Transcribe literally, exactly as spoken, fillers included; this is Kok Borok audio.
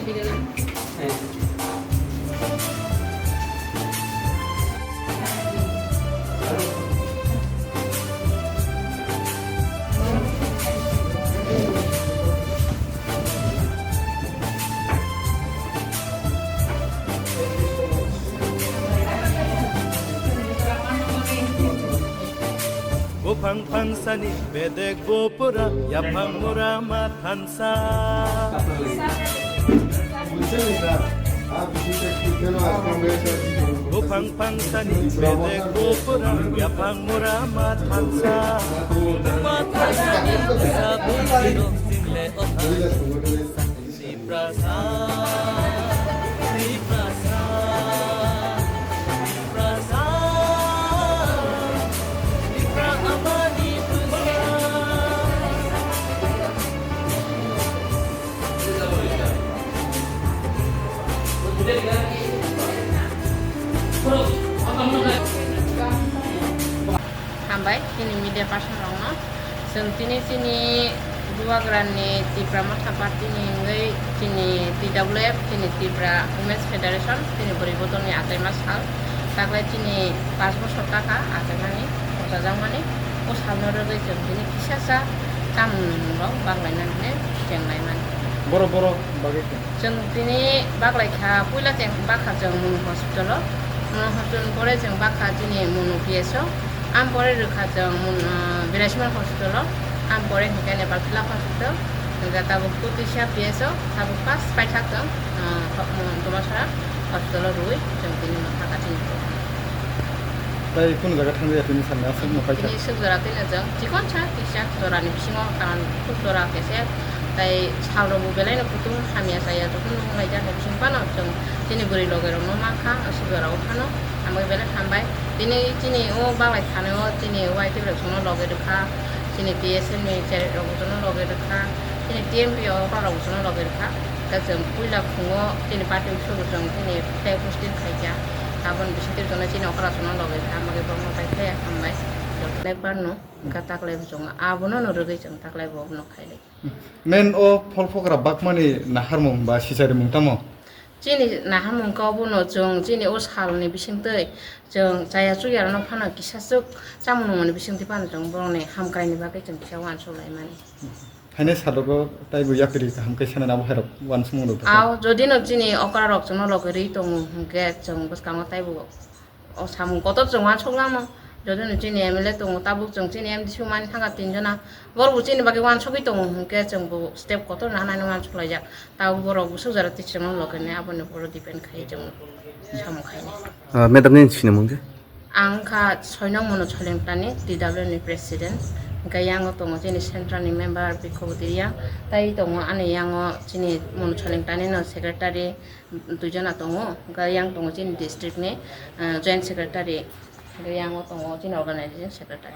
Buphang phangsani bedek bupura, yaphang mura ma thansa. Buphang phangsani bedek bupura, yaphang mura ma thansa. Buphang phangsani sabu siro single o thansa. Tiprasa, Tiprasa, Tiprasa, Tipra amani Tiprasa. Hambai, chini media person rokno. Chwng tini chini Bubagrani Tipra Motha Party ni wngwi chini T W F, chini Tipra Women's Federation, chini bwrwi bodolni achaima sal. Taklai chini panch bosor kaka achaimani, ochajakmani, o salno rwgwi chwng tini kisa sa chamung rok baglaina hwnwi chenglaimani. Boro, boro bagwi khe? Chwng tini baglai kha, puila chwng bakha chwng Munu hospital o, Munu hospital ni pore chwng bakha chini Munu P S o, am pore rwkha chwng Mun-, ah, Birashman hospital o, am pore hinkhe Nepal Club hospital, hinkhe tabuk Kutisa P S o, tabuk first paithak chwng, ah, Dumasara hospital o rwui chwng tini motha kha chini. Tai kunu jaga thangwi ya tini salni aswk no paikha? Tini swk jora tini jwng chikon sa kisa jorani bisingo karon khub jora khe se, tai sal rok bo belai no kutung hamya chaya jokhon nung lai jak bising phano chwng chini bwrwi loge rok no mankha aswk jora o phano, hambai belai hambai. Tini chini o baglai thani o chini Y T F rok chwngno loge rwkha, chini T S F ni cherek rok bo chwngno loge rwkha, chini T M P o borok rok bo chwngno loge rwkha. Tei chwng puila phungo chini party office o bo chwng chini flag hosting khaikha, aboni bisingtwi chwngno chini okra chwngno loge rwkha, hambai borokno bai khe hambai. Joto le parno wngkha taklai bo chwng abono no rwgwi chwng taklai bo no khailai. Men o pholphokra bakmani naharmung ba sicharimung tamo? Chini naharmung khe obono chwng chini o salni bisingtwi chwng chaya chuya rokno phano kisa swk chamung nungmani bisingtwi phano chwng borokni hamkraini bagwi chwng kisa uansuk laimani. Haino salogo taibo yapri kaham khe sanani abo hai rok uansukmung rok. Ao jodi no chini okra rok chwngno loge rwi tongo hwnkhe chwng bwskango taibo o samung kotor chwng uansuk lamo. Jodi no chini M L A tongo, tabuk chwng chini M D C o mani thangkha tin jona. Borok bo chini bagwi uansugwi tongo hwnkhe chwng bo step kotor no hanai no uansuk laijak. Tabuk borok bo swk jora twi chwngno loge nai, aboni upor o depend khai chwng samung khai nai. Ah, madam, nini sinimung je? Ang kha Soinong Munu Cholengtani, T W F ni president. Hwnkhe yango tongo chini central ni member Bikho Bwtwiriyang, tai tongo ani yango chini Munu Cholengtani no secretary, duijona tongo, hwnkhe yang tongo chini district ni, ah, joint secretary, hwnkhe yango tongo chini organization secretary.